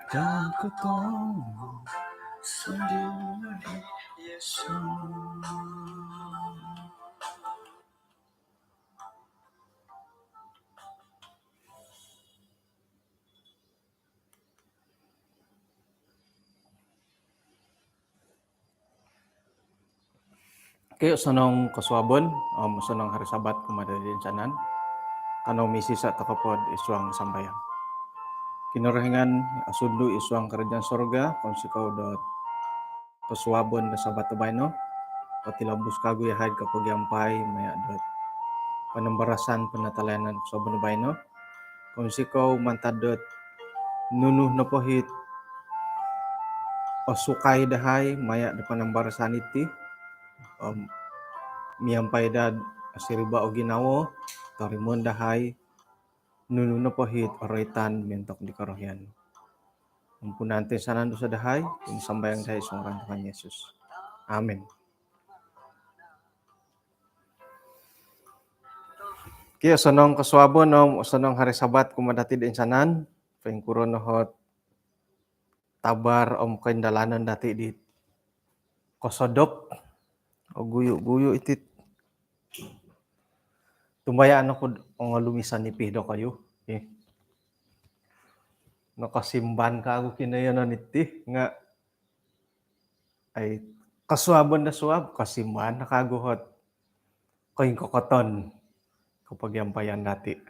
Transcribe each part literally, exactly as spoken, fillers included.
Dan kotong sendiri, Yesus. Okey, osonong kosuabon om osonong hari Sabat kumaa dati toinsanan. Kanou misisa' toko pod id suang sambayang. Kinorohingan asundu id suang kerajaan sorga, kounsikou dot kosuabon do Sabat do baino, potilombus kagu yahai kopogiampai maya' dot panambarasan penatalayanan kosuabon do baino. Kounsikou mantad dot nunu nopo it osukai dahai maya' do panambarasan iti, om miampai daa siriba' o ginawo, torimoon dahai nunu nopo it oroitan montok di korohian. Ampunai toinsanan dosa dahai, iti no sambayang dahai id suang ngaran Tuhan Yesus. Amin. Okey, osonong kosuabon om osonong hari Sabat kumaa dati toinsanan. Poingkuro no ot abar om koindalanon dati di kosodop. Oguyu-guyu iti. Tumbayaan oku ongolumis o nipi dokoyu. Eh. Nokosimban kagu kinoyonon iti nga' ai, kosuabon do suab, kosimban no kagu ot koingkokoton kopogiampayan dati.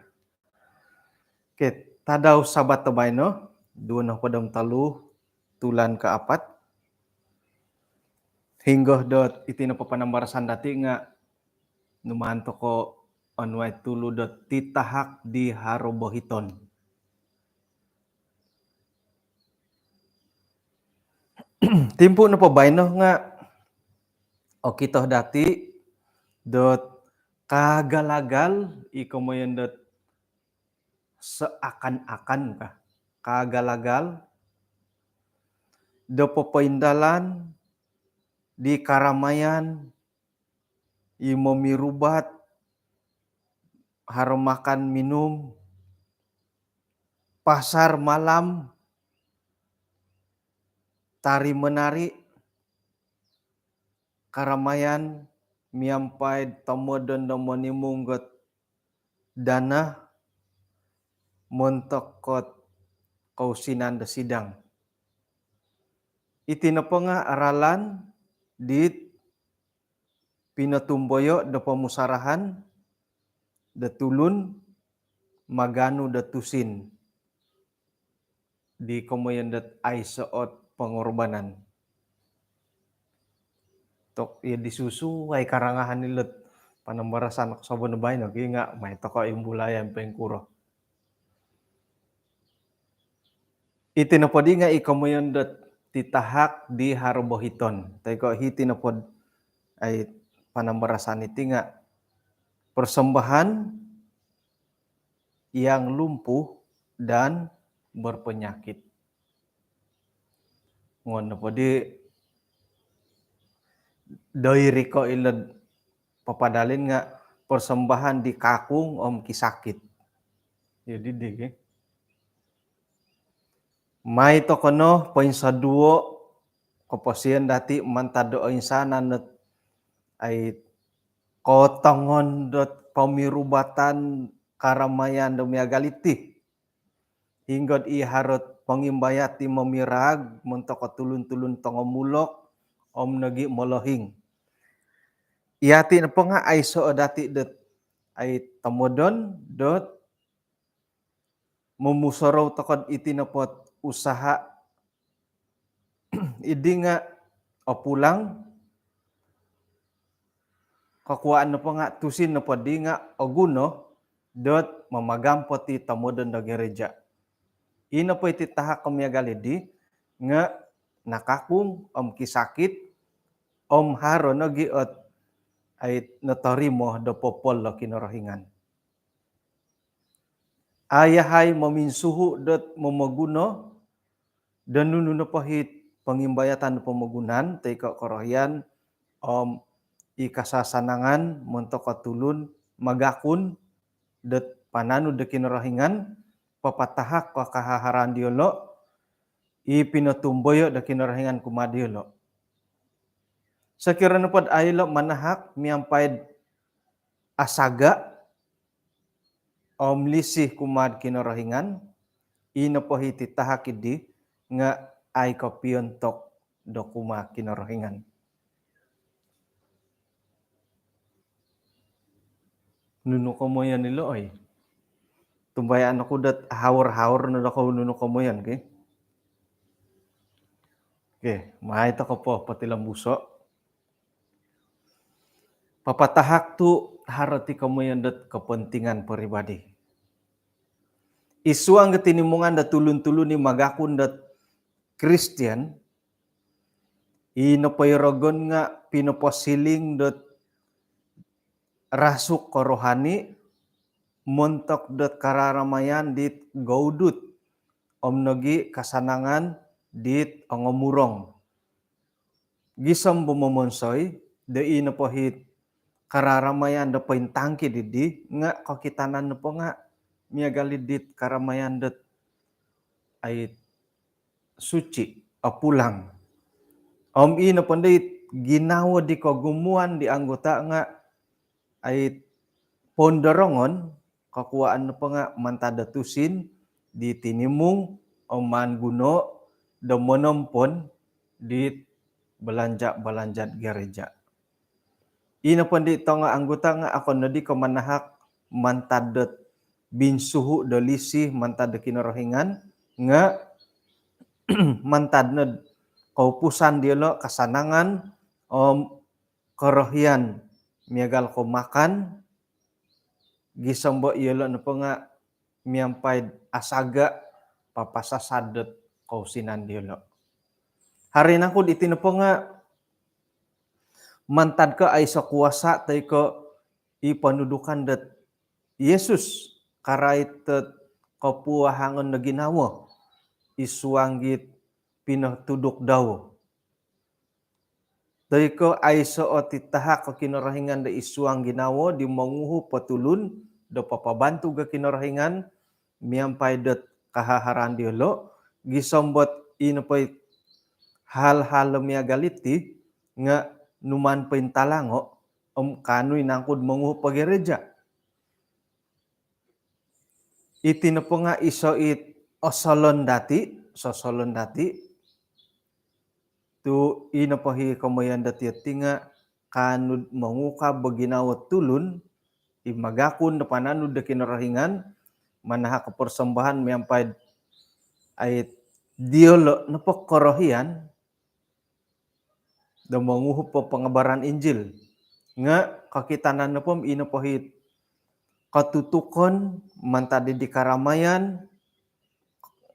Okey, tadau Sabat do baino, duo nohopod om tolu tulan kaapat. Hinggo dot iti nopo panambarasan dati nga' numaan toko onuai tulu dot titahak di haro bohiton. Timpu nopo baino nga' okito dati dot kaagal-agal i komoyon dot seakan-akan ka. Kaagal-agal do popoindalan di karamayan i momirubat, haro makan minum, pasar malam, tari menari, karamayan miampai tomodon do monimung dot dana montok dot kousinan do sidang. Iti nopo nga' ralan dit pinotumboyo do pomusarahan do tulun maganu do tusin di komoyon dot aiso ot pongorbanan. Tok iyo disusuai karangahan ilo'd panambarasan kosuabon do baino ki nga' mai toko imbulayan poingkuro. Iti nopo di nga' i komoyon dot titahak di haro bohiton. Toi ko' hiti nopo ai panambarasan iti nga' persembahan yang lumpuh dan berpenyakit. Ngono po di doiri ko' ilo'd papadalin nga' persembahan di kakung om kisakit. Iyo didi ki. Mai toko no poinsoduo koposion dati mantad do oinsanan dot ai kotongon dot pomirubatan karamayan do miagal iti. Hinggo'd i haro't pongimbayat i momiraag montok o tulun-tulun tongomulok om nogi' molohing. Iyati' nopo nga' aiso' o dati' dot ai tomodon dot momusorou toko'd iti nopo't usaha' iddi nga' opulang, kokuwaan nopo nga' tusin nopo ddi nga' oguno dot mamagampot i tomodon do gereja'. Ii nopo iti tahak ko miagal iddi nga' nakakung om kisakit om haro nogi' ot ai notorimo do popol do Kinorohingan. Ayahai mominsuhu dot momoguno do nunu nopo hit pongimbayatan do pomogunan toi ko korohian om i kasasanangan montok o tulun magakun dot pananud do Kinorohingan, papatahak ko kahaharan diolo i pinotumboyo do Kinorohingan kumaa diolo. Sokiro nopod ailo manahak miampai'd asaga om lisih kumaa'd Kinorohingan, i nopo hiti tahak idi nga ai kopiontok do kumaa Kinorohingan. Nunu komoyon ilo oi? Tumbayaan oku dot haur-haur no dokou nunu komoyon ki. Oke, mai toko po potilombuso. Papatahak tu haro ti komoyon dot kepentingan peribadi. Id suang do tinimungan do tulun-tulun i magakun dot Kristian, i nopo i rogon nga pinoposiling dot rasuk ko rohani montok dot kararamayan dit goudut om nogi kasanangan dit ongomurong. Gisom bo momonsoi do i nopo hit kararamayan do pointangki didi nga kokitanan nopo nga miagal i dit karamayan dot ai suci, opulang. Om i nopo ndait ginawo di kogumuan di anggota nga ai pondorongon, kokuaan nopo nga mantad do tusin di tinimung om maan guno do monompon di belanja-belanja gereja. I nopo ndi tongo anggota nga okon nodi ko manahak mantad dot binsuhu do lisih mantad do Kinorohingan, nga mantad nod koupusan diolo, kasanangan om korohian miagal ko makan, gisom bo iolo nopo nga miampai'd asaga papasasad dot kousinan diolo. Haro i nangku diti nopo nga mantad ko aiso kuasa toi ko i ponudukan dot Yesus karait dot kopuahangon do ginawo id suang dit pinotuduk dau. Toi ko aiso o titahak o Kinorohingan do id suang ginawo di monguhup o tulun do papabantug o Kinorohingan miampai dot kahaharan diolo, gisom dot i nopo i hal-hal do miagal iti nga numaan pointalango om kaanu i nangku do monguhup o gereja. Iti nopo nga iso it osolon dati, sosolon dati, tu i nopo i komoyon dati iti nga kaanu do mongukab o ginawo tulun i magakun do pananud do Kinorohingan, manahak o persembahan miampai dit diolo nopo korohian do monguhup o pengabaran Injil. Nga kokitanan nopo om i nopo it kotutukon mantad di karamayan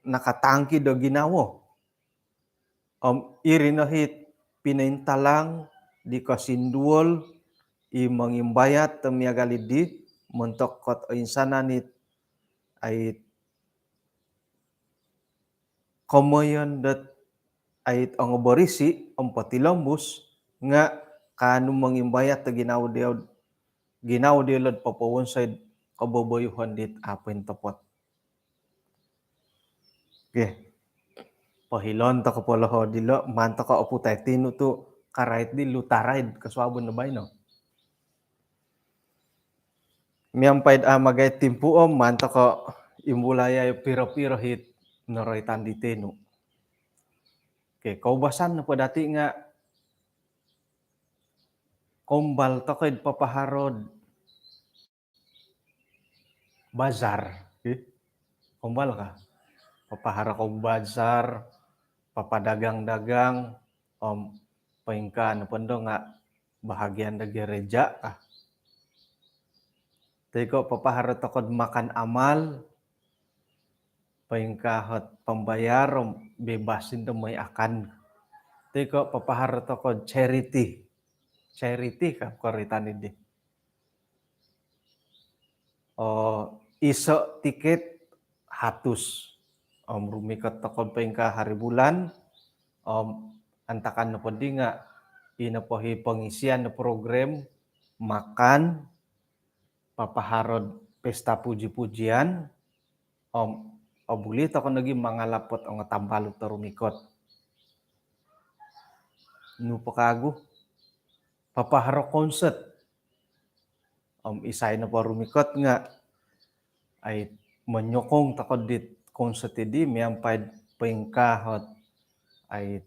nakatangki do ginawo. Om iri no it pinointalang di kosinduol i mongimbayat do miagal idi montok kot oinsanan it ait komoyon dot ait ongoborisi om potilombus nga kaanu mongimbayat do ginawo diolo, ginawo diolo do popowonsoi do koboboyuhon dit a pointopot. Okey. Pohilon toko poloho dilo, maan toko oputai tinu tu karait di lutaraid kosuabon do baino. Miampai do a magai timpu om maan toko imbulayai piro-piro it noroitan di tinu. Okey, koubasan nopo dati nga kombal toko id papaharo do bazar, eh? Kombal ka? Papaharo ko bazar, papadagang-dagang, om poingkaa nopo ndo nga bahagian do gereja ka? Toi ko papaharo toko do makan amal, poingkaa ot pembayar om bebas ndo moi akan. Toi ko papaharo toko do charity. Charity ka koroitan idi? Oh, iso tiket hatus. Om rumikot toko poingkaa hari bulan, om antakan nopo di nga ino po i pengisian do program makan, papaharo'd pesta puji-pujian, om obuli toko nogi mangalap ot ongo tambalut do rumikot. Nu po kagu, papaharo konsert. Om isai nopo rumikot nga ai menyokong toko dit konsert di miampai poingkaa ot ai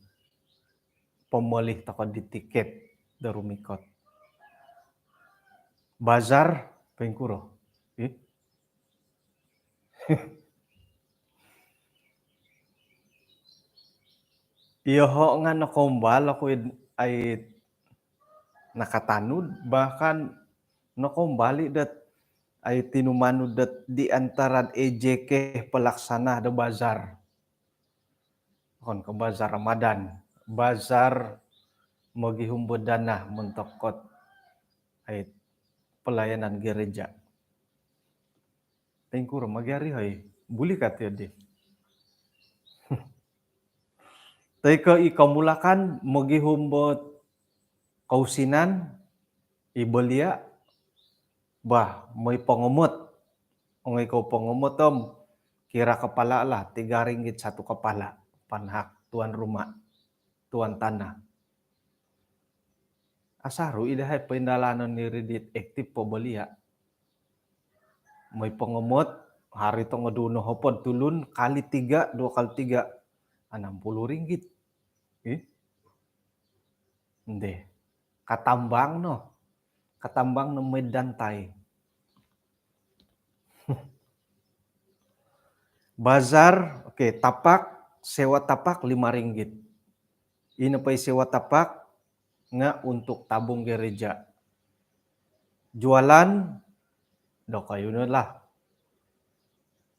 pomoli toko di tiket do rumikot. Bazar poingkuro? Ih. Iyoho nga nokoumbal oku id ai nakatanud, bahkan nokoumbal i dot ai tinumanud dot di antara A J K pelaksana do bazar. Okon ko bazar Ramadan, bazar mogihum do dana montok ot ai pelayanan gereja. Ingkuro magi ari hoi, buli ka ti di. Toi ko i komulakan mogihum do kousinan, i belia, bah, moi pongomot. Ongoi kou pongomot om kira kepala lah, tiga ringgit satu kepala, panahak tuan rumah, tuan tanah. Asaru i dahai poindalanon diri dit aktif po belia. Moi pongomot, hari tongoduo nohopod tulun, kali tiga, dua kali tiga, enam puluh ringgit. Ih. Ndeh. Katambang no. Katambang no moi dantai. Bazar, okey, tapak, sewa tapak lima ringgit. Ino po i sewa tapak nga untuk tabung gereja. Jualan, dokoyu no lah.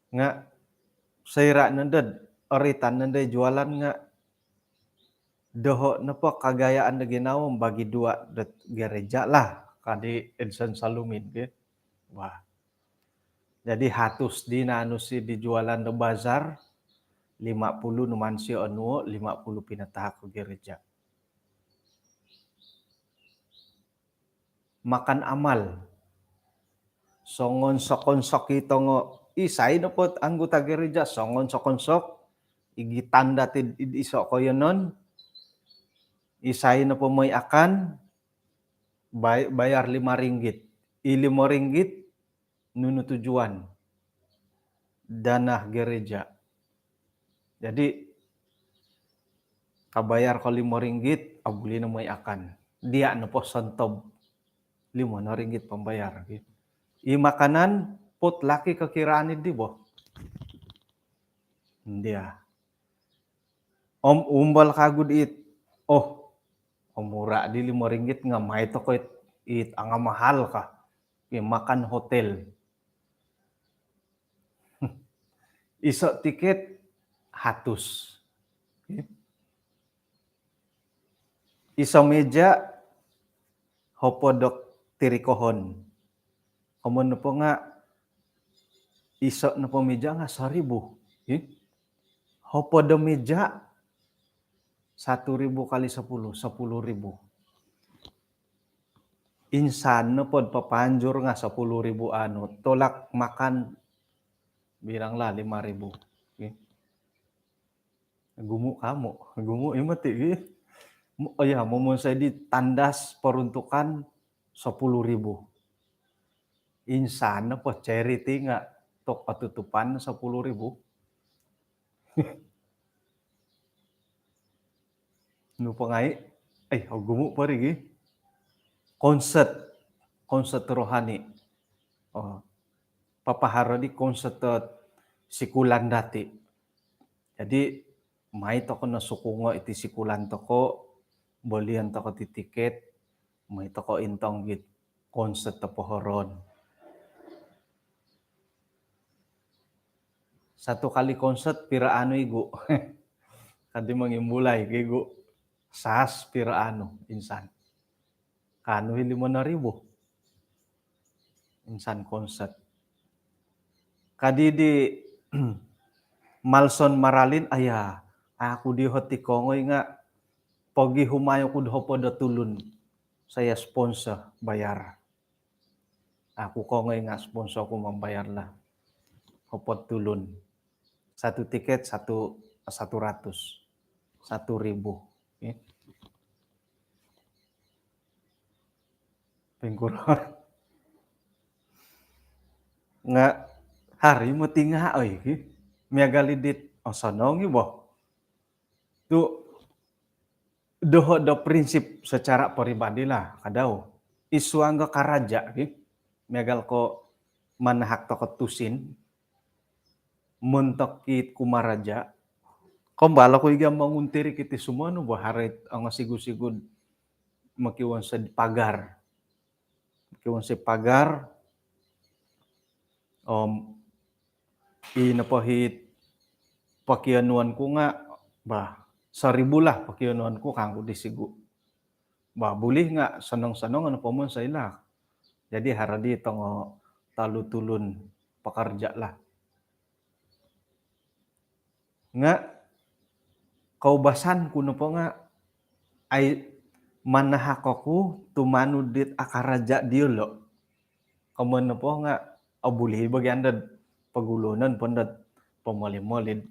Nga soira nondo dot oritan nondo jualan nga doho nopo kagayaan do ginawo, bagi dua dot gereja lah, ka di Edson Salumin, ke. Wah. Jadi hatus di naanu si di jualan do bazar, lima puluh numan sio onuo, lima puluh pinatahak ko gereja. Makan amal. Songon sokonsok i tongo, isai nopo anggota gereja, songon sokonsok, igi tanda ti iso koyonon, isai nopo moi akan, bay-, bayar lima ringgit. I lima ringgit, nunu tujuan? Dana gereja. Jadi, kabayar ko lima ringgit, abuli no moi akan. Dia nopo sontob. Lima no ringgit pembayar. I makanan, potluck i kokiraan di bo. Dia. Om umbal kagu dit. Oh, om mura di lima ringgit nga mai toko it, it anga mahal ka. Pi makan hotel. Iso tiket hatus. Iso meja hopod do tirikohon. Komoyon nopo nga iso nopo meja nga saribu. Ih. Hopod do meja, satu ribu kali sepuluh, sepuluh ribu. Insan nopo do papanjur nga sepuluh ribu anu, tolak makan bilanglah lima ribu. Ih. Gumu kamu, gumu i moti gi. Mo-, oh ya, momonsoi di tandas peruntukan sepuluh ribu. Insan nopo charity nga tok atutupan sepuluh ribu. Nu po ngai, eh, ogumu po ri gi. Konsert, konsert rohani. Oh, papaharo di konsert sikulan dati. Jadi, mai toko no sukungo iti sikulan toko, bolion toko ti tiket, mai toko intong git konsert topohoron. Satu kali konsert pira anu igu? Kadi mangimbulai ke igu. Sas pira anu insan? Kanu i lima ribu. Insan konsert. Kadi di Malson Maralin, aya, aku di hoti kongoi nga pogi humayo kud hopod do tulun saya sponsor bayar. Aku kongoi nga sponsor ku mambayar lah. Hopod tulun. Satu tiket satu, satu ratus. Satu ribu. Okay. Pingkuro. Nga hari mo tinga oi ki. Miagal idit osonong i bo. Tu doho do prinsip secara peribadi lah kadau. Isuang ga karaja ki. Miagal ko manahak toko tusin. Montok kit kumaraja. Kombalo ku iga manguntiri kiti sumonu bo harit ongo sigu-sigud makiwon sed pagar. Makiwon sed pagar. Om i nopo hit pokionuan ku nga bah saribu lah pokionuan ku kangku di sigu. Bah bulih nga sonong-sonong ano pomon sailah. Jadi haradi tongo talu tulun pakarja lah. Nga kaubasan ku nopo nga ai manahak oku tumanud dit akaraja diolo. Komon nopo nga obuli bagi andad pagulunan pondot pomoli-molid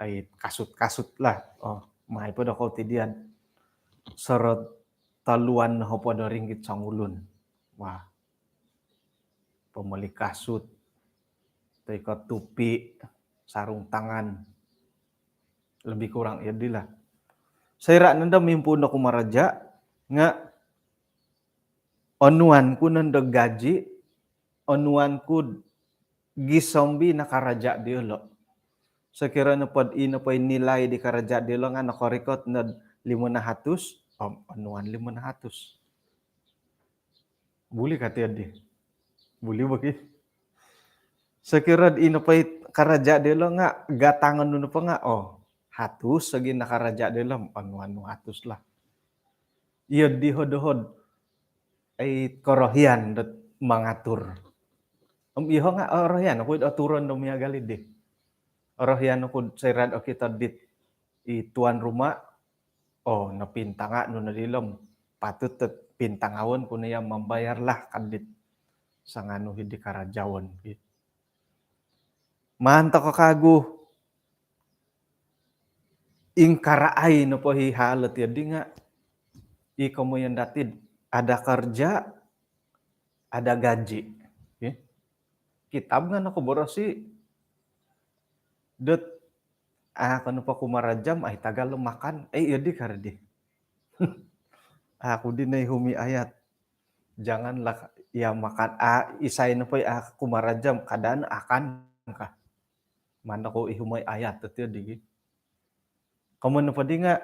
ai kasut-kasut lah. Oh, mai podo kau tidian. Sorot taluan hopod do ringgit songulun. Wah. Pomoli kasut, toi ko tupi, sarung tangan. Lebih kurang iyo dilah. Soira nondo mimpuun do kumaraja nga onuan ku nondo gaji, onuan ku gisom bi nakaraja diolo. Sokiro nopo ino po nilai di karaja diolo nga nokorikot nod limo nahatus, om onuan limo nahatus. Buli kati adi. Buli bagi. Sokiro ino po karaja diolo nga gatangon nu nopo nga oh hatus lagi nakaraja diolo, onuan nu hatus lah. Iyo di hod-hod ai korohian dot mangatur. Om iho nga orohian oku id aturon do miagal idi. Orohian oku soira okito dit i tuan rumah. Oh, napintanga nu nodi lo om patut tet pintangawon ku no iya mambayar lah kadit sanganu hidi karajaon. Maan toko kagu ingkaraai nopo hi halot iyo di nga i komoyon datid ada kerja, ada gaji. Okay. Kitab nga nokoborosi dot aku nopo kumaraja om ai tagal lo makan. Eh, iyo di kardi. Aku di nai humi ayat. Janganlah ia makan. Ah, isai nopo aku kumaraja om kada akan ka. Mana ko ihumai ayat tu tio digi. Komon nopo di nga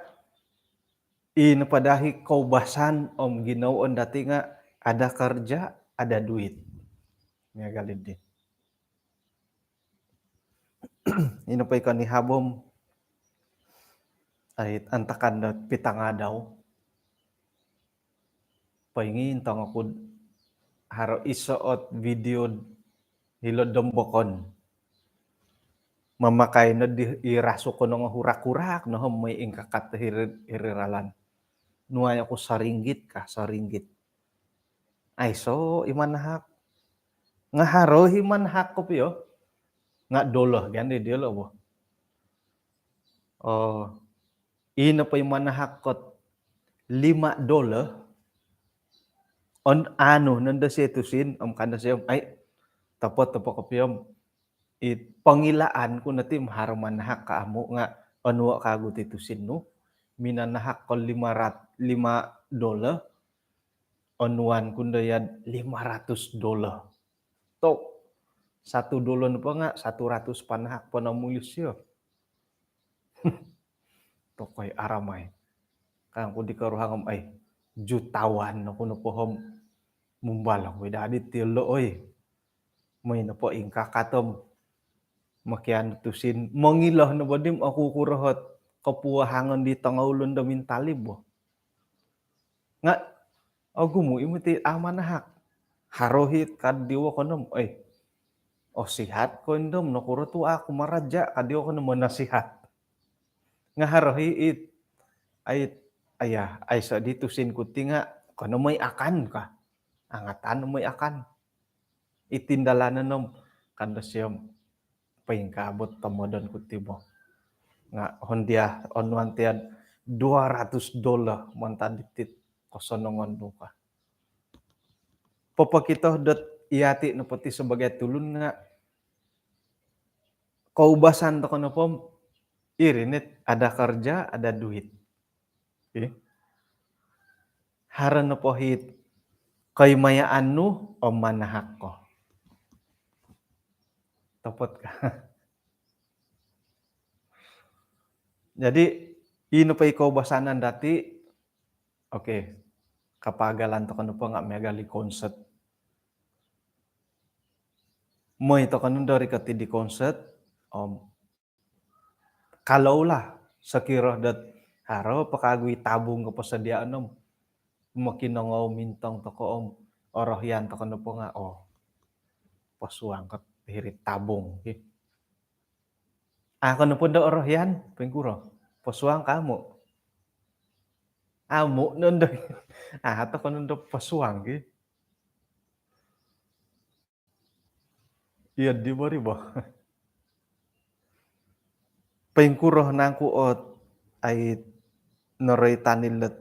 i nopo dahi koubasan om ginawoon dati nga ada kerja, ada duit. Miagal idi. Ino po i koni habom ai antakan do pitangadau. Poingintong oku haro iso ot video hilo dombokon. Mamakai no di irasuk ko nongo hurak-hurak no hom moi ingkakat hiri, hiri ralan. Nuai oku saringgit kah, saringgit. Aiso i manahak. Nga haro i manahak kopio. Nga dolo gandi diolo bo. Oh, ino po i manahak kot lima dolo. On anu nondo sio tusin om kando sio om ai topot-topot kopio om i pongilaan ku noti om haro manahak ka amu nga onuo kagu ti tusin nu minanahak ko lima rat lima dolo. Onuan ku ndo yad lima ratus dolo. Tok satu dolo nopo nga satu ratus panahak po no mulis yo. Tokoi aramai. Kangku di koruhang om ai jutawan oku nopo hom mumbal oku i dadi tilo oi. Moi nopo ingkakat om mokianu tusin mongilo nopo di om oku kurohot kopuahangon di tongoulun do mintalib bo. Nga ogumu i moti amanahak. Haro hi kad di wokon om oi. Oh, sihat ko indom, nokuro tu aku maraja, ka diyo kono monasihat. Nga haro hi it, ai, aya, aiso di tusin ku ti nga, kono moi akan ka. Angatan moi akan. Iti ndalanon om, kan do siom, poingkaa bo tomodon ku ti bo. Nga hondia onuan tiad dua ratus dolar mantad ditit kosonongon nu ka. Popokito dot iyati nopo ti sebagai tulun nga koubasan toko nopo, iri nit ada kerja, ada duit. Okey. Haro nopo hit koimayaan nu om manahak ko. Topot ka. Jadi, ino po i koubasanan dati, okey, kapagalan toko nopo nga miagal i konsert. Moi toko nondo rikot di konsert, om, kalau lah, sokiro dot haro po kagu i tabung koposodiaan om, mokinongou mintong toko om, orohian toko nopo nga, oh, posuang ko hiri tabung, okey. Ako nopo do orohian, poingkuro? Posuang ka amu? Amu nondo. Ah, toko nondo posuang, okey. Iyo di bo ri bo. Poingkuro nangku ot ai noroitan ilot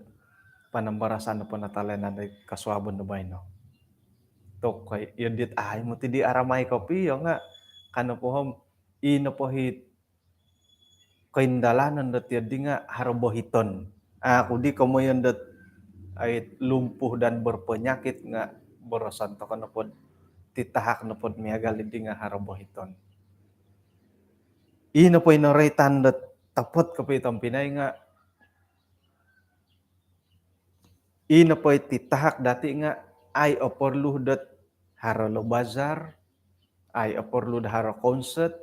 panambarasan do ponatalayanan do kosuabon do baino. Tokoi, iyo dit ai moti di aramai kopio nga, kano po om, ino po hit koindalanon dot iyo di nga haro bohiton. Aku di komoyon dot ai lumpuh dan berpenyakit nga boroson toko nopod titahak nopod miagal di nga haro bohiton. Ino po i noroitan dot topot kopio tompinai nga, ino po i titahak dati nga ai oporlu dot haro lo bazar, ai oporlu do haro konsert,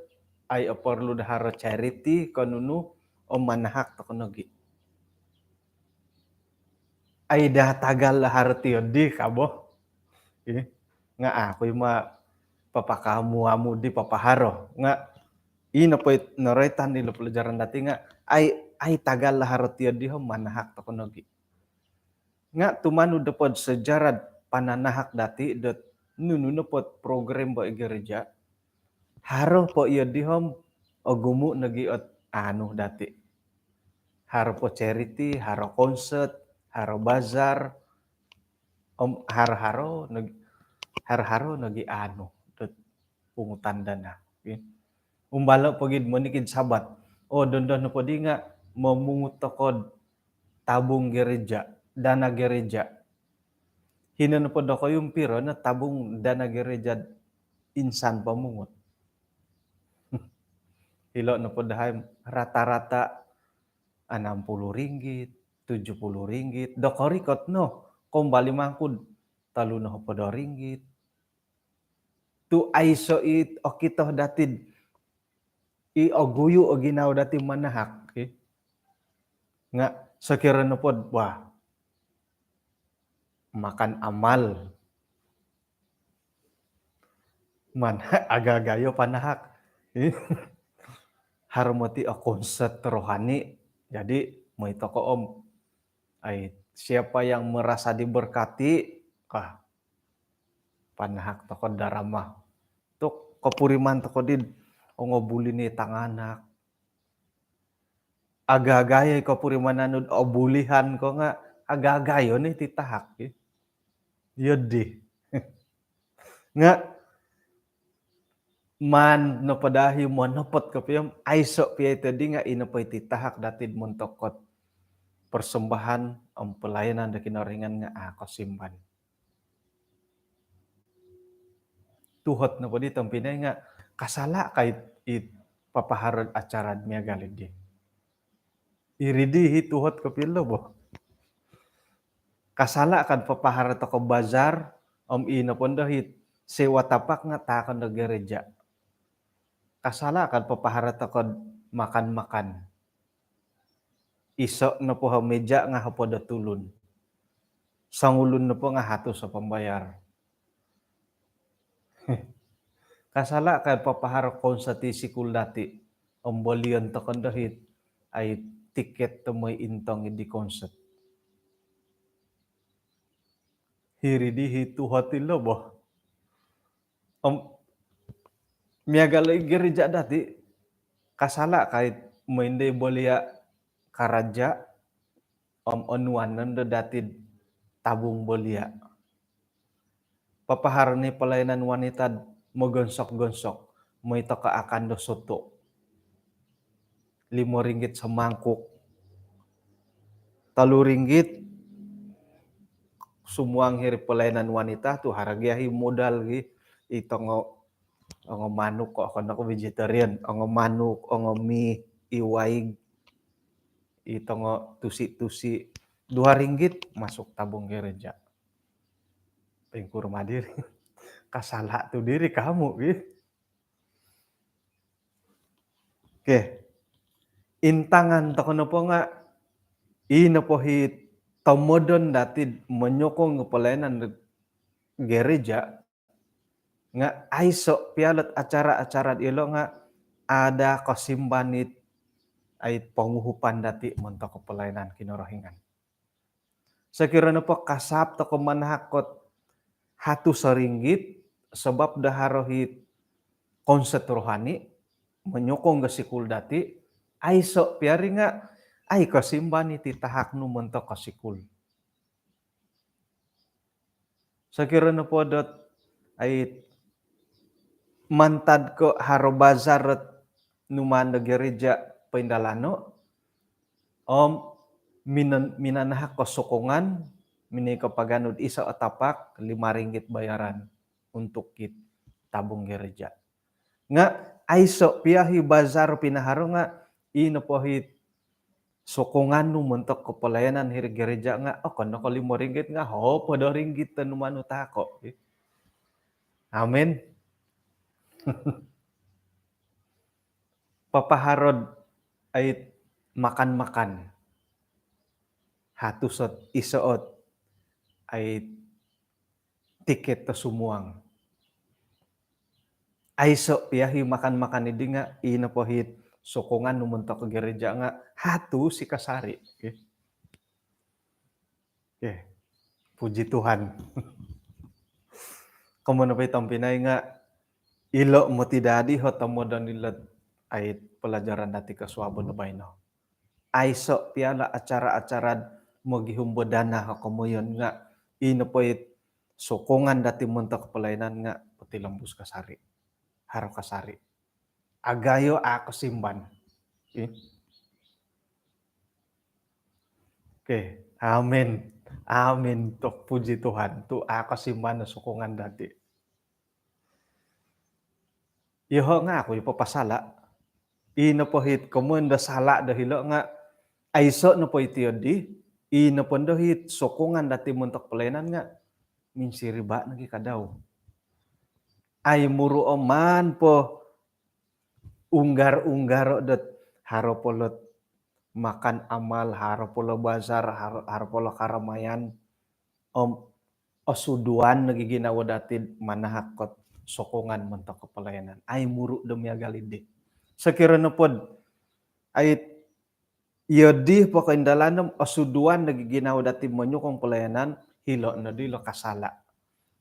ai oporlu do haro charity, ko nunu, om manahak toko nogi. Ai daa tagal do haro tiyo di ka bo. Ih, nga aku i ma papakamu-amu di papaharo. Nga ino po i noroitan ilo pelajaran dati nga ai, ai tagal do haro tiyo di om manahak toko nogi. Nga tumanud nopod sejarah pananahak dati dot nunu nopod program bo i gereja, haro po iyo di om ogumu nogi ot anu dati. Haro po charity, haro konsert, haro bazar, om haro-haro nogi, haro-haro nogi anu dot pungutan dana. Okey. Umbalo pogid monikid Sabat. Oh, dondo nopo di nga momungut tokod tabung gereja, dana gereja. Hino nopo dokoyu om piro no tabung dana gereja insan pomungut? Ilo nopo dahai rata-rata enam puluh ringgit, tujuh puluh ringgit. Dokorikot no, kombali mangkud tolu no hopod do ringgit. Tu aiso i okito dati, i oguyu o ginawo dati manahak, okey. Nga sokiro nopod, wah, makan amal. Man, agagayo panahak. Haro moti o konsert rohani. Jadi, moi toko om, ai, siapa yang merasa diberkati, ah, panahak toko darama. Tu kopuriman toko di, ongo buli ni tanganak. Agagayo i kopurimanan nu do obulihan ko nga agagayo ni titahak, okey. Iyo di. Nga maan nopo dahai monopot kopio om aiso pia ito di nga ino po i titahak dati do montok ot persembahan om pelayanan do Kinoringan nga a kosimban. Tuhot nopo di tompinai nga kasala ka it, it papaharo do acara do miagal di. Iri di hi tuhot kopio lo bo. Kasala ka do papaharo toko bazar, om ino pondo hi sewa tapak nga taakon do gereja. Kasala ka do papaharo toko do makan-makan. Iso nopo o meja nga hopod o tulun. Songulun nopo nga hatus o pambayar. Kasala' ka papaharo konsert i sikul dati'. Om bolion toko' ndo hit ai tiket do moi intong di konsert. Hiri di hit tu hotel lo boh. Om miagal i gereja' dati', kasala' ka it moi ndo bolia' karaja' om onuan nondo dati'd tabung bolia'. Papaharo ni pelayanan wanita'd mogonsok-gonsok, moi toko' akan do soto'. Limo ringgit semangkuk. Tolu ringgit sumuang hiri pelayanan wanita tu' haro gia hi modal gi. I tongo, ongo manuk ko', okon ko' vegetarian, ongo manuk, ongo mi, i waig, i tongo tusi-tusi, dua ringgit masuk tabung gereja'. Poingkuro ma diri? Kasala' tu' diri kamu gi. Okey. Intangan toko' nopo nga' i nopo hit tomodon dati'd monyokong pelayanan gereja' nga' aiso' pia lot acara-acara dilo' nga' ada kosimban it ai ponguhupan dati' montok pelayanan Kinorohingan. Sokiro nopo kasap toko' manahak ot hatus ringgit sabap do haro hit konsert rohani, monyokong ga sikul dati', aiso' pia ri nga' ai kosimban iti tahak nu montok ko sikul. Sokiro nopo dot ai mantad ko haro bazar ot numaan do gereja' poindalano', om minan-, minanahak ko sokongan, minoi ko paganud iso' o tapak, lima ringgit bayaran untuk it tabung gereja'. Nga' aiso' pia hi bazar pinaharo nga' i nopo hi sokongan nu montok ko pelayanan hiri gereja' nga' okon no ko limo ringgit nga' hopod o ringgit tanu manu tako'. Amin. Papaharo'd ait makan-makan. Hatus ot, iso' ot ait tiket do sumuang. Aiso' pia hi makan-makan idi nga' i nopo hit sokongan nu montok gereja' nga' hatus i kasari'. Okey. Okey. Puji Tuhan. Komoyon nopo i tompinai nga' ilo' moti dadi ho tomodon ilot ait pelajaran dati' kosuabon do baino. Aiso' pia lo acara-acara'd mogihum bo dana o komoyon nga' i nopo it sokongan dati' montok pelayanan nga' potilombus kasari'. Haro kasari'. Agayo a' kosimban. Okey. Okey. Amin. Amin. Tu' puji Tuhan. Tu' a' kosimban o sokongan dati'. Iyoho' nga' aku i papasala'. I nopo hit komoyon do sala' do hilo' nga' aiso' nopo iti oddi, i nopo ndo hit sokongan dati' montok pelayanan nga' minsiriba' nogi kadau. Ai muru' o maan po unggar-unggaro' dot haro po lot makan amal, haro po lo bazar, haro, haro po lo karamayan. Om osuduan nogi ginawo dati'd manahak ot sokongan montok ko pelayanan. Ai muru' do miagal iddi. Sokiro nopod ait iyo di pokoindalan om osuduan nogi ginawo dati'd monyokong pelayanan, hilo' noddi lo kasala'.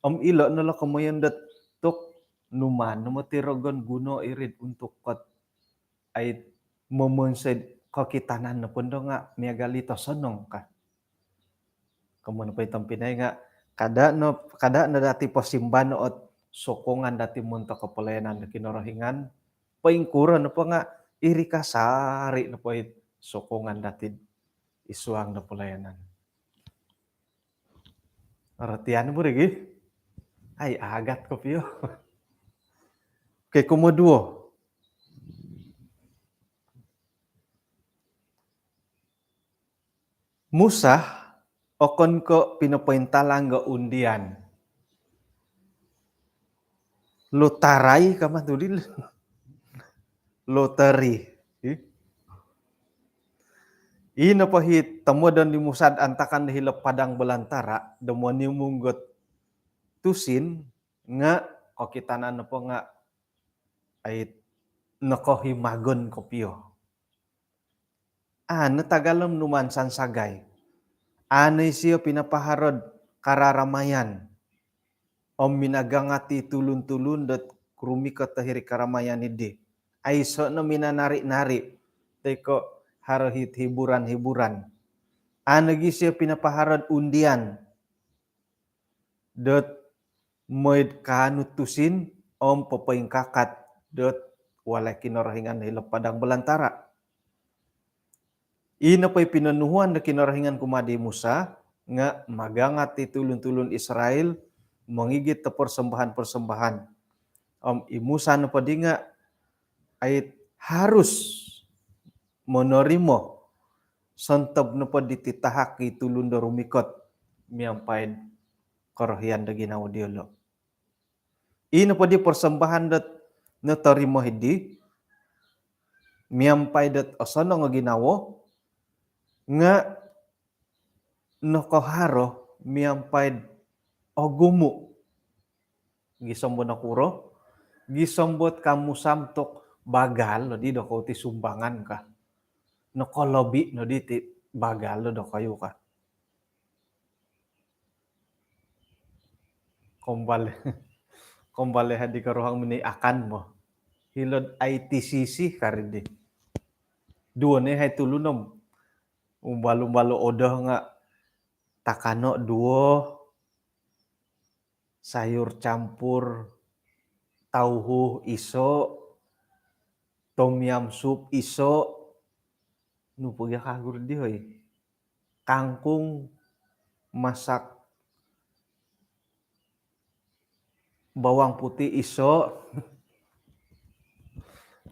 Om ilo' no lo komoyon dot tu' numaan no moti rogon guno iri'd untuk kot ait momonsoi'd kokitanan nopo ndo nga' miagal i tosonong ka. Komoyon nopo i tompinai nga' kada' no, kada' no dati' posimbano' ot sokongan dati' montok ko pelayanan do Kinorohingan, poingkuro nopo nga' iri kasari' nopo i sokongan dati'd isuang do pelayanan. Aratian bo ri gi. Ai, agat kopio. Okey, kumoduo. Musa okon ko' pinopointalang do undian. Lutarai kama tu' dilo. Loteri. Ih. Ino po hi tomodon di Musa'd antakan do hilo' padang belantara' do monimung dot tusin nga' kokitanan nopo nga' ai nokohimagon kopio. Aa no tagalom numan sansagai. Aa no isio pinapaharo'd kararamayan om minagangat i tulun-tulun dot rumikot do hiri karamayan iddi. Aiso no minanari-nari toi ko haro hit hiburan-hiburan. Aa nogi isio pinapaharo'd undian dot moi'd kaanu tusin om popoingkakat dot walai Kinorohingan hilo padang belantara. Ino po i pinonuhuan do Kinorohingan kumaa di Musa nga magangat i tulun-tulun Israel mongigit do persembahan-persembahan. Om i Musa nopo di nga ait harus monorimo sontob nopo di titahak i tulun do rumikot miampai'd korohian do ginawo diolo. Ino po di persembahan dot notorimo hiddi miampai dot osonong o ginawo nga nokoharo miampai'd ogumu. Gisom bo nokuro, gisom bot kamu samtok bagal nodi dokou ti sumbangan ka. Nokolobi nodi ti bagal do dokoyu ka. Kombal, kombal hadi karuhang minoi akan mo. Hilo'd I T C C kari di. Duo no hai tulun om. Umbal-umbal odoh nga takano duo, sayur campur tauhu iso, tom yam sup iso, nu po gia kagu di hoi. Kangkung masak bawang putih iso,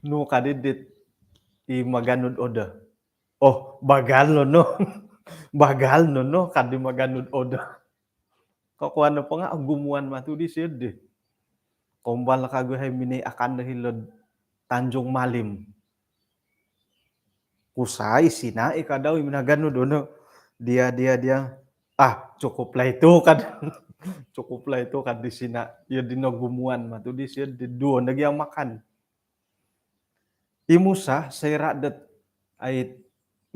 nu kadi dit i maganud odoh. Oh, bagal no no. Bagal no no kadi maganud odoh. Kokuan nopo nga ogumuan matu disio di. Kombal kagu hai minoi akan do hilo'd Tanjung Malim. Kusai sina i kadau i minaganu dono. Dia, dia, dia. Ah, cukuplah itu kan. Cukuplah itu kan di sina. Iyo di nogumuan matu disio di duo nogi makan. I Musa soira dot ait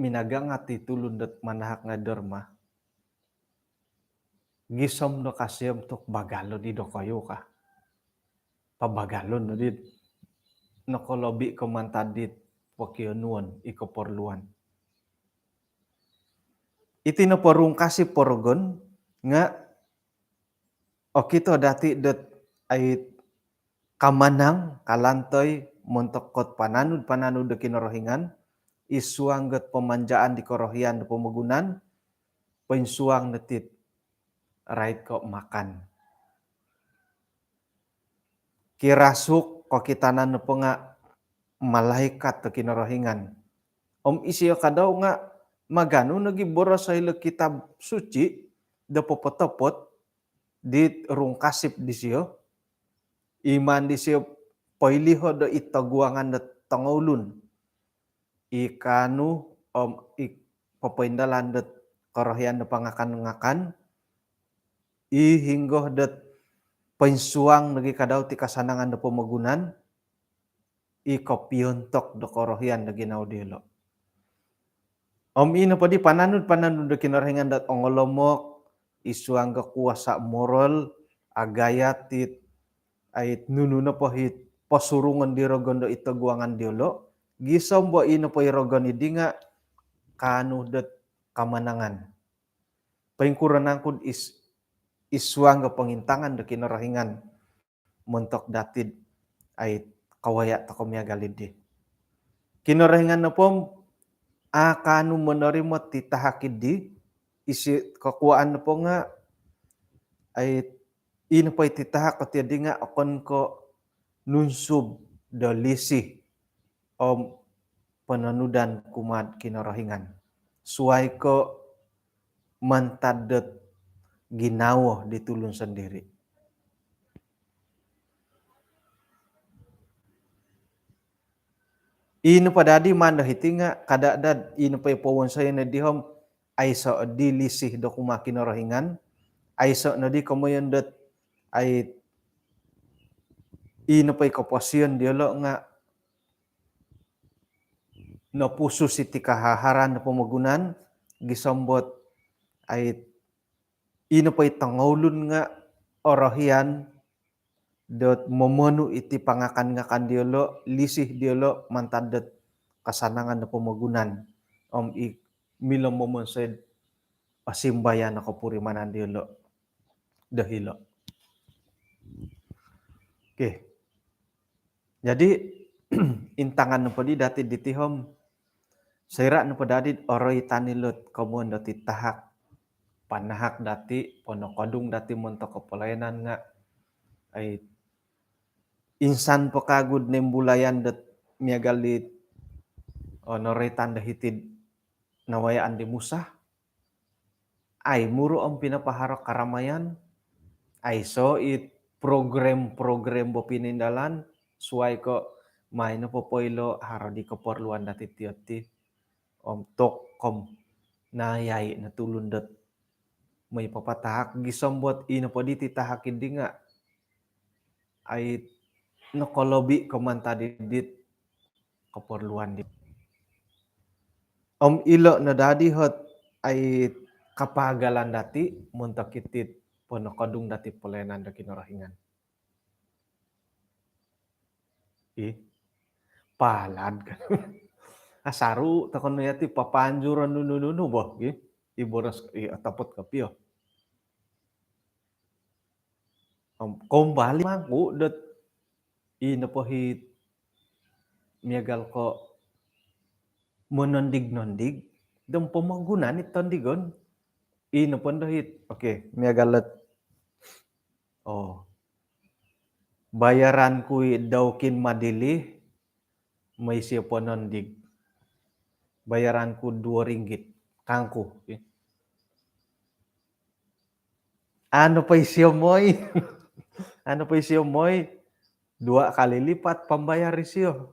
minagangat i tulun dot manahak ngai derma. Gisom do kasiom tuk bagalon i dokoyu ka. Pabagalon no dit nokolobi ko mantad dit pokionuon i keperluan. Iti no porungkasi porogon nga okito dati dot ait kamanang kalantoi montok kot pananud-pananud do Kinorohingan, isuang got pemanjaan di korohian do pomogunan, poinsuang no tit rait ko makan. Kirasuk kokitanan nopo nga malaikat do Kinorohingan. Om isio kadau nga maganu nogi boros hilo kitab suci do popotopot di rungkasip disio. Iman disio poiliho do itoguangan do tongoulun. I kanu om i popoindalan dot korohian do pangakan-ngakan, i hinggo dot poinsuang nogi kadau ti kasanangan do pomogunan, i kopiontok do korohian do ginawo diolo. Om ino podi pananud-pananud do Kinorohingan dot ongolomok, isuang do kuasa moral, agayat it ait nunu nopo hit posurungon di rogon do itoguangan diolo, gisom bo ino po i rogon idi nga kanu dot kamanangan. Poingkuro nangkud is, isuang do pongintangan do Kinorohingan montok datid ait kawaya toko miagal idi. Kinorohingan nopo a kanu monorimo ti tahak idi, isi kokuaan nopo nga ait ino po i ti tahak koti adi nga okon ko nunsub do lisi om pononudan kumaa'd Kinorohingan. Suai ko mantad dot ginawo di tulun sondiri. Ino po dadi mando hiti nga kada dad ino po i powonsoyon di hom aiso di lisi do kumaa Kinorohingan, aiso nodi komoyon dot ai ino po i koposion diolo' nga' nopusus iti kahaharan do pomogunan, gisom dot ai ino po i tongoulun nga' orohian dot momonu' iti pangakan-ngakan diolo', lisih diolo' mantad dot kasanangan do pomogunan. Om i milo momonsoi'd osimbayan o kopurimanan diolo' do hilo'. Okey. Jadi intangan nopo di dati' diti om, soira' nopo dadi'd oroitan ilo't komoyon dati' tahak, panahak dati', ponokodung dati' montok kopolayanan nga' ai insan po kagu'd noimbulayan dot miagal dit, o, noroitan do hiti'd nawayaan di Musa. Ai muru' om pinapaharo karamayan, aiso' it program-program bo pinindalan, suwai ko' mai nopo poilo' haro di koporluan dati' tiyo ti. Om tok om nayai no tulun dot moi papatahak, gisom dot ino po diti tahak iddi nga' ai nokolobi' ko' mantad dit koporluan di. Om ilo' no dadi ot ai kapaagalan dati' montok iti'd ponokodung dati' polayanan do Kinorohingan. Ih, palad kan. Asaru' tokon no yati' papanjuron nunu-nunu bo, ih. I boros, i otopot kopio. Om kombali mangku dot i nopo hit miagal ko' monondig-nondig dong pomogunan it tondigon. I nopo ndo hit, okey, miagal dot, oh, bayaran ku i daukin madili, moi sio ponondig. Bayaran ku duo ringgit, kangku. Anu po isio moi. Anu po isio moi, dua kali lipat pambayar isio.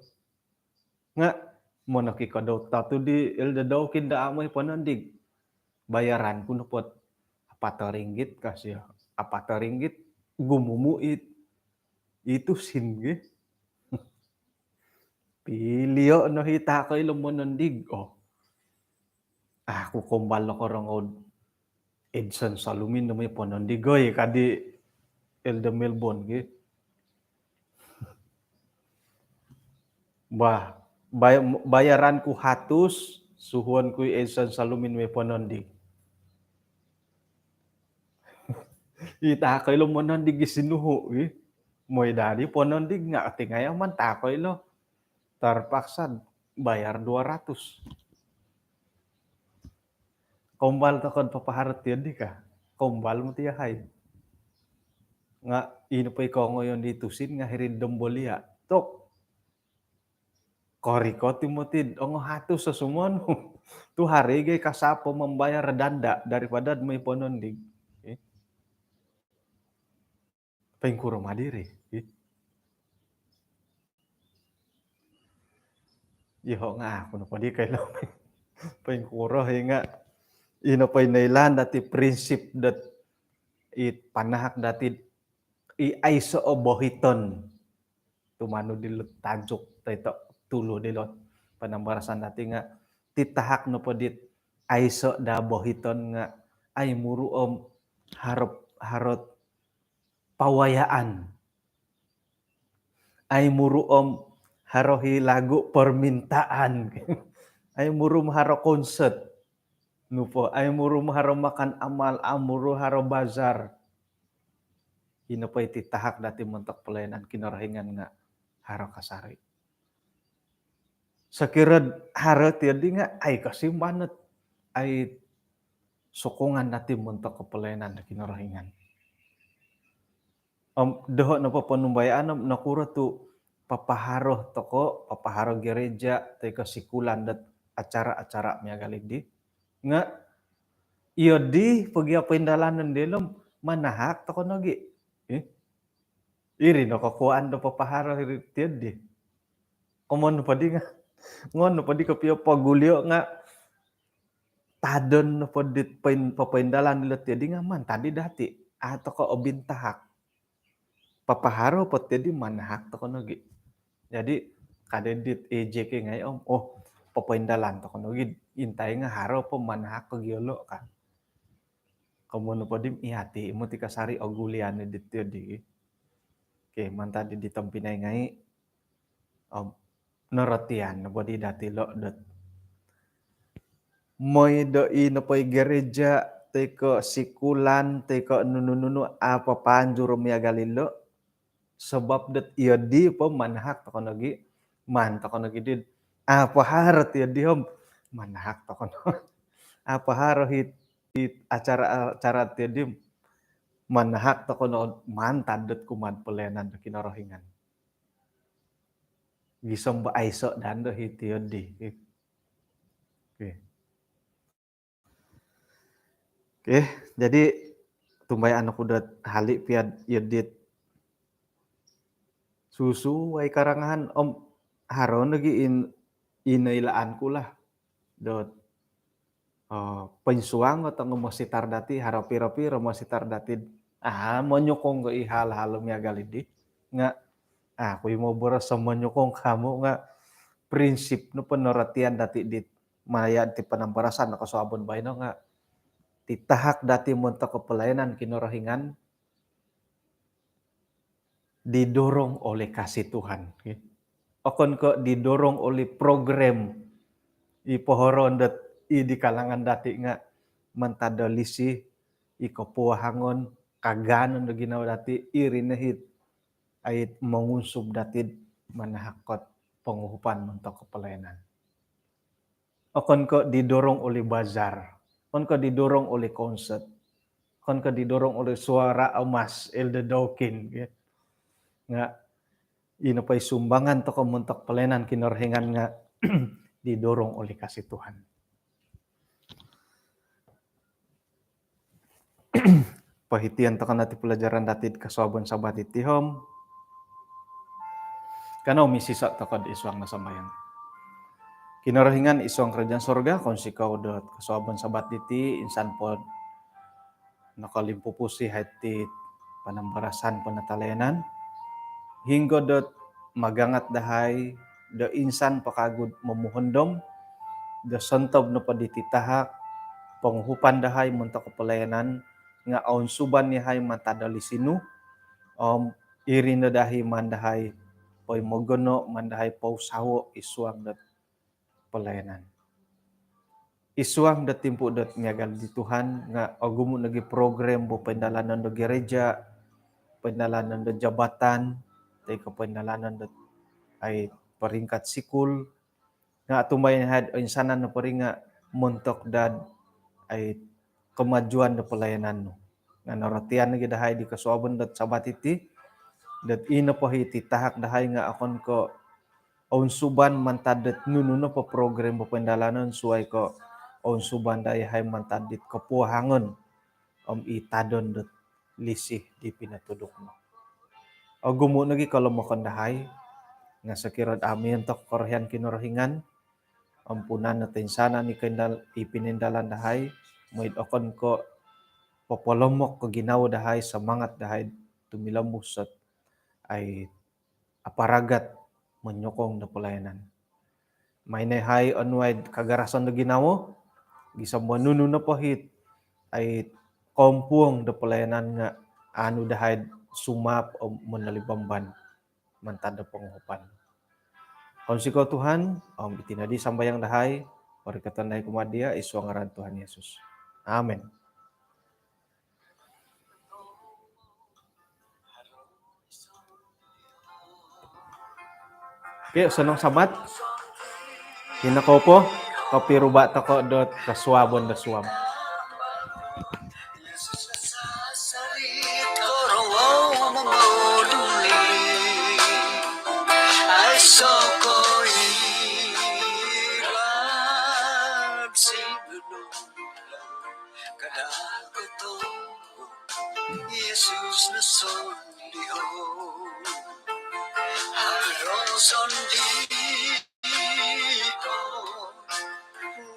Nga' monoki kodou tatu di ilo daukin da amoi ponondig. Bayaran ku nopot apat ringgit kasio. Apat ringgit gumumu' it, itu sin gi. Pilio' no hita' ko ilo monondig. Oh. Aku kombal no korongou Edson Salumin no moi ponondig oi, kadi Elder Melbourne gi. Bah, bay-, bayaran ku hatus, suhuon ku i Edson Salumin moi ponondig. Ita' ko ilo monondig gi sinuhu' gi. Moi dadi ponondig nga' tingaya' man ta' ko ilo. Terpaksa bayar dua ratus. Kombal toko'd papaharo tiyo di ka. Kombal moti yahai. Nga' ino po i kongoyon di tusin nga' hiri'd Dombolia. Tok. Korikot i moti'd ongo hatus sosumonu. Tu' haro i gai kasapo mambayar danda daripada'd moi ponondig. Eh. Poingkuro ma diri. Iyoho' nga' aku nopo di koilo. Poingkuro i nga' ino po i noilaan dati' prinsip dot i panahak dati' i aiso' o bohiton. Tumanud dilo tajuk toi ko' tulu dilo panambarasan dati' nga' ti tahak nopo dit aiso' daa bohiton nga' ai muru' om harot, harot pawayaan. Ai muru' om haro hi lagu permintaan. Ai muru' om haro konsert. Nopo, ai muru' om haro makan amal, ai muru' haro bazar. Ino po iti tahak dati' montok pelayanan Kinorohingan nga' haro kasari. Sokiro'd haro tiyo di nga' ai kosimban ot ai sokongan dati' montok kopelayanan do Kinorohingan. Om doho' nopo ponumbayaan om nokuro tu' papaharo toko', papaharo gereja toi ko' sikulan dot acara-acara miagal iddi. Nga' iyo di pogi poindalanon dilo manahak toko' nogi. Eh? Iri no kokuwaan do papaharo iri tiyo di. Komoyon nopo di nga', ngoyon nopo di kopio pogulio' nga' tadon nopo dit poin-, popoindalan dilo tiyo di nga' mantad di dati'. A' toko' obintahak. papaharo po tiyo di manahak toko nogi. Jadi kada dit ejek ngai om, oh, papaindalan toko nogi, intai nga haro po manahak ko giolo ka. Komoyon nopo di, iyati, imu ti kasari ogulian ni dit tiyo di. Okey, mantad di tompinai ngai, om norotian nopo di dati lo dot moi do i nopo i gereja, toi ko sikulan, toi ko nunu-nunu, apa panjur miagal ilo, sebab dot iyo di po manahak toko nogi, maan toko nogi di, apa haro tiyo di om manahak toko no. Apa haro hit, hit acara-acara tiyo di manahak toko no, mantad dot kumaa pelayanan do Kinorohingan. Gisom bo aiso dan do hiti yo di. Okey. Okey, jadi tumbayaan oku dot hali pia yo dit susuai karangahan om haro nogi in, ino ilaan ku lah dot, eh, poinsuang atau nga mositar dati, haro piro-piro mositar dati, ah, monyokong ko i hal-hal miagal di. Nga, ah, aku imo boros monyokong kamu nga prinsip no penorotian dati di maya ti panambarasan no kosuabon baino nga titahak dati montok pelayanan Kinorohingan didorong oleh kasih Tuhan. Okon ko didorong oleh program i pohoroon dot i di kalangan dati nga mantad do lisi, i kopuahangon, kaganon do ginawo dati, iri no hit ait mongunsub dati manahak ot ponguhupan montok pelayanan. Okon ko didorong oleh bazar, okon ko didorong oleh konsert, okon ko didorong oleh suara emas Elder Dawkin, ya. Nga ino po i sumbangan toko montok pelayanan Kinorohingan nga didorong oleh kasih Tuhan. Pohitian toko no ti pelajaran dati kosuabon Sabat iti om kanou misiso toko id suang no sambayang. Kinorohingan id suang kerajaan sorga, kounsikou dot kosuabon Sabat diti insan po nokolimpupus i hai ti panambarasan penatalayanan hinggo dot magangat dahai do insan po kagu momuhondom do sontob nopo diti tahak ponguhupan dahai montok pelayanan nga ounsuban yahai mantad do lisi nu om iri no dahai maan dahai poimogono, maan dahai pousawo id suang dot pelayanan. Id suang do timpu dot miagal di Tuhan nga ogumu nogi program bo poindalanon do gereja, poindalanon do jabatan, toi ko poindalanon do ai peringkat sikul, nga tumbayaan hai oinsanan nopo ri nga montok dot ai kemajuan do pelayanan nu. Nga norotian nogi dahai di kosuabon dot Sabat iti dot ino po hiti tahak dahai nga okon ko ounsuban mantad dot nunu nopo program bo poindalanon suai ko ounsuban dahai mantad dit kopuahangon om i tadon dot lisi di pinotuduk nu. Ogumu nogi kolomokon dahai nga sokiro dot amu montok korohian Kinorohingan, ampunan no toinsanan i koindal-, i pinoindalan dahai, mooi dot okon ko popolomok ko ginawo dahai, semangat dahai tumilombus dot ai aparagat monyokong do pelayanan. Maan dahai onuai kagarasan do ginawo gisom bo nunu nopo hit ai kompuong do pelayanan nga aanu dahai sumaap om monolibamban mantad do ponguhupan. Kounsikou Tuhan, om iti no di sambayang dahai, porikoton dahai kumaa dia, id suang ngaran Tuhan Yesus. Amin. Okey, osonong Sabat. Ino kou po, kopiruba toko dot kosuabon do suab. Yesus no sondii, haro sondii ko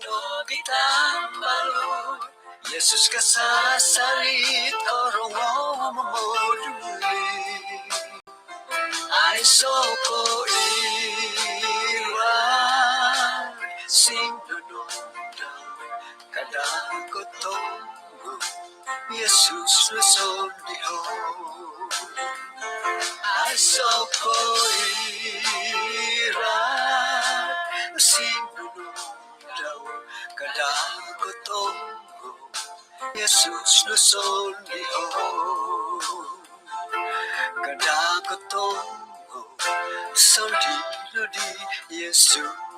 nogi tambalut. Yesus kasasalit orongou momoduli. Aiso' ko iran sinunudau, kada' kotongo Yesus no sondiho'. Aiso' ko iran sinunudau, kada' kotongo Yesus no sondiho'. Kada' kotongo sondii' no di Yesus.